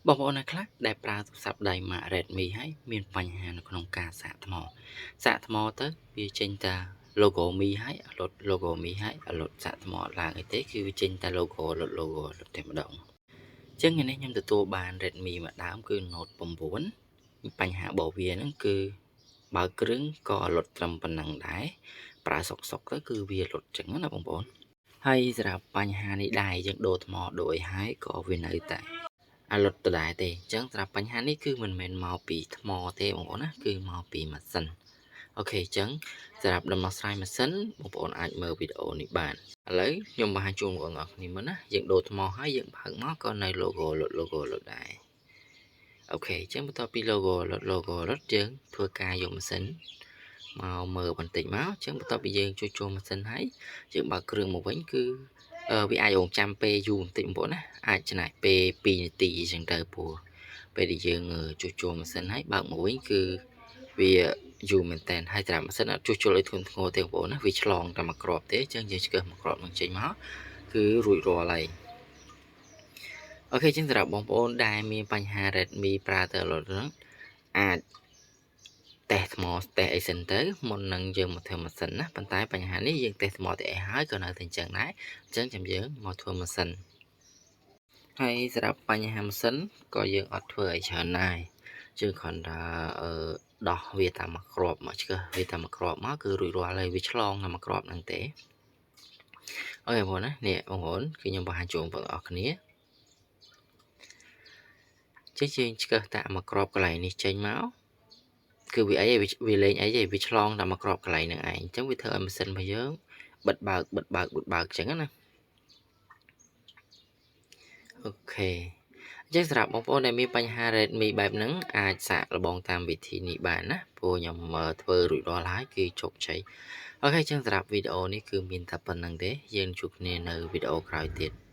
បងប្អូនអ្នកខ្លះដែលប្រើទូរស័ព្ទដៃម៉ាក Redmi ហើយមានបញ្ហានៅក្នុងការសាកថ្មសាកថ្មទៅវាចេញតែ logo Mi ហើយអត់លោត logo Mi ហើយអត់លោតសាកថ្មអត់ឡើងអីទេគឺវាចេញតែ logo លោត logo លោតតែម្ដងអញ្ចឹងថ្ងៃនេះខ្ញុំទទួលបាន Redmi មួយដើមគឺ Note 9បញ្ហារបស់វាហ្នឹងគឺបើគ្រឿងក៏អត់លោតត្រឹមប៉ុណ្ណឹងដែរប្រើសុកសុកទៅគឺវាលោតចឹងណាបងប្អូនហើយសម្រាប់បញ្ហានេះដែរយើងដូរថ្មដូរអីហើយក៏វានៅតែអាលុតដដែលទេអញ្ចឹងសម្រាប់បញ្ហានេះគឺមិនមែនមកពីថ្មទេបងប្អូនណាគឺមកពីម៉ាស៊ីន OK អញ្ចឹងសម្រាប់ដំណោះស្រាយម៉ាស៊ីនបងប្អូនអាចមើលវីដេអូនេះបានឥឡូវខ្ញុំបង្ហាញជូនបងប្អូនអរគ្នាមើលណាយើងដូរថ្មហើយយើងបើកមកក៏នៅ logo លោត logo លោតដែរ OK អញ្ចឹងបន្ទាប់ពី logo លោត logo លោតយើងធ្វើការយកម៉ាស៊ីនមកមើលបន្តិចមកអញ្ចឹងបន្ទាប់ពីយើងជួសជុលម៉ាស៊ីនហើយយើងបើកគ្រឿងមកវិញគឺវាអាចរងចាំពេលយូរបន្តិចបងប្អូនណាអាចចំណាយពេល2នាទីអញ្ចឹងទៅព្រោះពេលដែលយើងជួសជុលម៉ាស៊ីនហើយបើកមកវិញគឺវាយូរមែនតើហើយត្រាប់ម៉ាស៊ីនអត់ជួសជុលឲ្យធ្ងន់ធ្ងរទេបងប្អូនណាវាឆ្លងតែមួយគ្រាប់ទេអញ្ចឹងយើងឆ្កឹះមួយគ្រាប់នឹងចេញមកគឺរួចរាល់ហើយ OK ចឹងសម្រាប់បងប្អូនដែលមានបញ្ហា Redmi ប្រើទៅរត់ហ្នឹងអាចតេស្តថ្មតេស្តអីសិនទៅមុននឹងយើងមកធ្វើម៉ាស៊ីនណាប៉ុន្តែបញ្ហានេះយើងតេស្តថ្មទៅអីហើយក៏នៅតែអញ្ចឹងដែរអញ្ចឹងចាំយើងមកធ្វើម៉ាស៊ីនហើយសម្រាប់បញ្ហាម៉ាស៊ីនក៏យើងអត់ធ្វើអីច្រើនដែរយើងគ្រាន់តែអឺដោះវាតាមមួយគ្រាប់មកឆ្កឹះវាតាមមួយគ្រាប់មកគឺរួចរាល់ហើយវាឆ្លងតាមមួយគ្រាប់ហ្នឹងទេOK បងប្អូនណានេះបងប្អូនគឺខ្ញុំបង្ហាញជូនបងប្អូនអរគ្នាចេះយើងឆ្កឹះតាមួយគ្រាប់កន្លែងនេះចេញមកគឺវាអីវាលេងអីទេវាឆ្លងតែមួយគ្រាប់កន្លែងហ្នឹងឯងអញ្ចឹងវាធ្វើឲ្យម៉ាស៊ីនរបស់យើងបិទបើកបិទបើកបិទបើកអញ្ចឹងណាOK អញ្ចឹងសម្រាប់បងប្អូនដែលមានបញ្ហា Redmi បែបហ្នឹងអាចសាកល្បងតាមវិធីនេះបានណាព្រោះខ្ញុំធ្វើរួចរាល់ហើយគឺជោគជ័យ OK អញ្ចឹងសម្រាប់វីដេអូនេះគឺមានតែប៉ុណ្្នឹងទេយើងជួបគ្នានៅវីដេអូក្រោយទៀត។